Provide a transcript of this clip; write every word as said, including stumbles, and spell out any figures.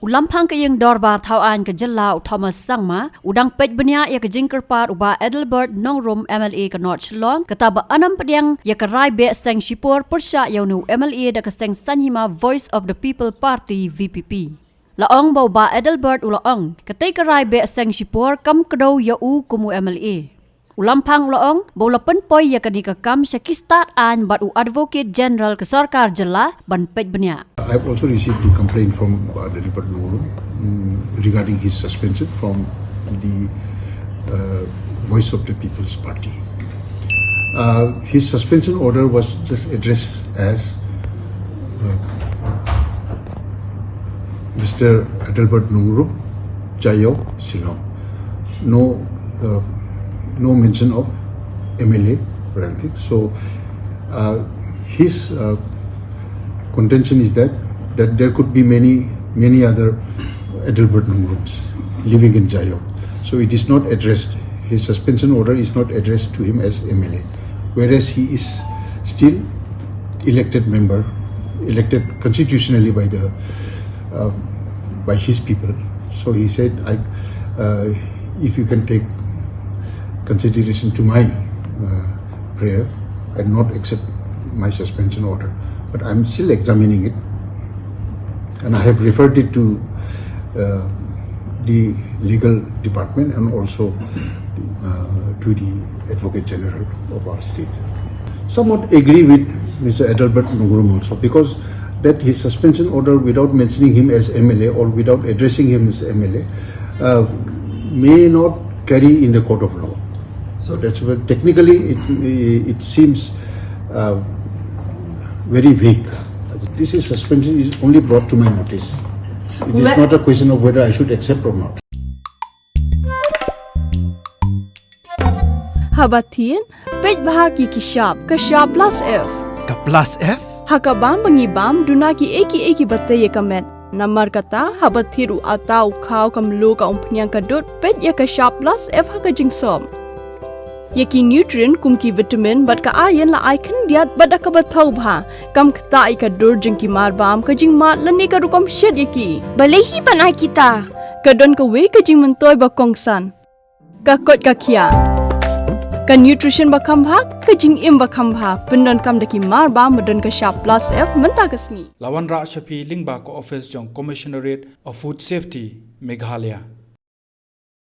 U Lamphang ka Ïing Dorbar Thaw Aiñ ka Jylla, u Thomas Sangma, u dang peit bniah ïa ka jingkyrpad u Bah Adelbert Nongrum, M L A ka North Shillong, kata ba yn ym pdiang ïa ka rai beh seng shipor pyrshah ïa une u M L A da ka seng saiñ hima Voice of the People Party, V P P. La ong ba u Bah Adelbert u la ong, katei ka rai beh seng shipor kam kdew ïa u kum u M L A. U Lamphang u la ong ba u la pynpoi ïa kane ka kam sha ki stad aiñ bad u Advocate General ka Sorkar Jylla ban peit bniah. I've also received the complaint from, uh, Adelbert Nongrum, mm, regarding his suspension from the, uh, Voice of the People's Party. Uh, his suspension order was just addressed as, uh, Mister Adelbert Nongrum, Jaiaw, Shillong. No, uh, no mention of M L A or anything. So, uh, his, uh, contention is that, that there could be many, many other Adelbert Nongrums living in Jaiaw. So it is not addressed. His suspension order is not addressed to him as M L A, whereas he is still elected member, elected constitutionally by the, uh, by his people. So he said, I, uh, if you can take consideration to my, uh, prayer and not accept my suspension order, but I'm still examining it, and I have referred it to, uh, the legal department and also, uh, to the Advocate General of our state. Somewhat agree with Mister Adelbert Nongrum also, because that his suspension order, without mentioning him as M L A or without addressing him as M L A, uh, may not carry in the court of law. So that's why technically it, it seems, uh, very vague. This is, suspension is only brought to my notice. It is not a question of whether I should accept or not. Haba thied, peit bha ki ki shap, ka shap plus F. Ka plus F? Ha ka bam ba ngi bam, duna ki ei ki ei ki ba tei ïa ka met. Namar kata, haba thied u atta u khaw ka mluh ka umphniang ka dud, peit ïa ka shap plus F ha ka jingsop. Ïa ki nutrient kum ki vitamin bad ka iron la ai khyndiat bad da kaba thaw bha. Kam ktah ïa ka dur jong ki mar bam, ka jingmad lane ka rukom shet ïa ki. Balei hi ban ai kita? Ka don kawei ka jingmyntoi ba kongsan. Ka koit ka khiah. Ka nutrition ba kham bha, ka jingim ba kham bha. Pyndonkam da ki mar bam ba don ka shap plus F mynta ka sngi. La wanrah sha phi lyngba ka office jong Commissionerate of Food Safety, Meghalaya.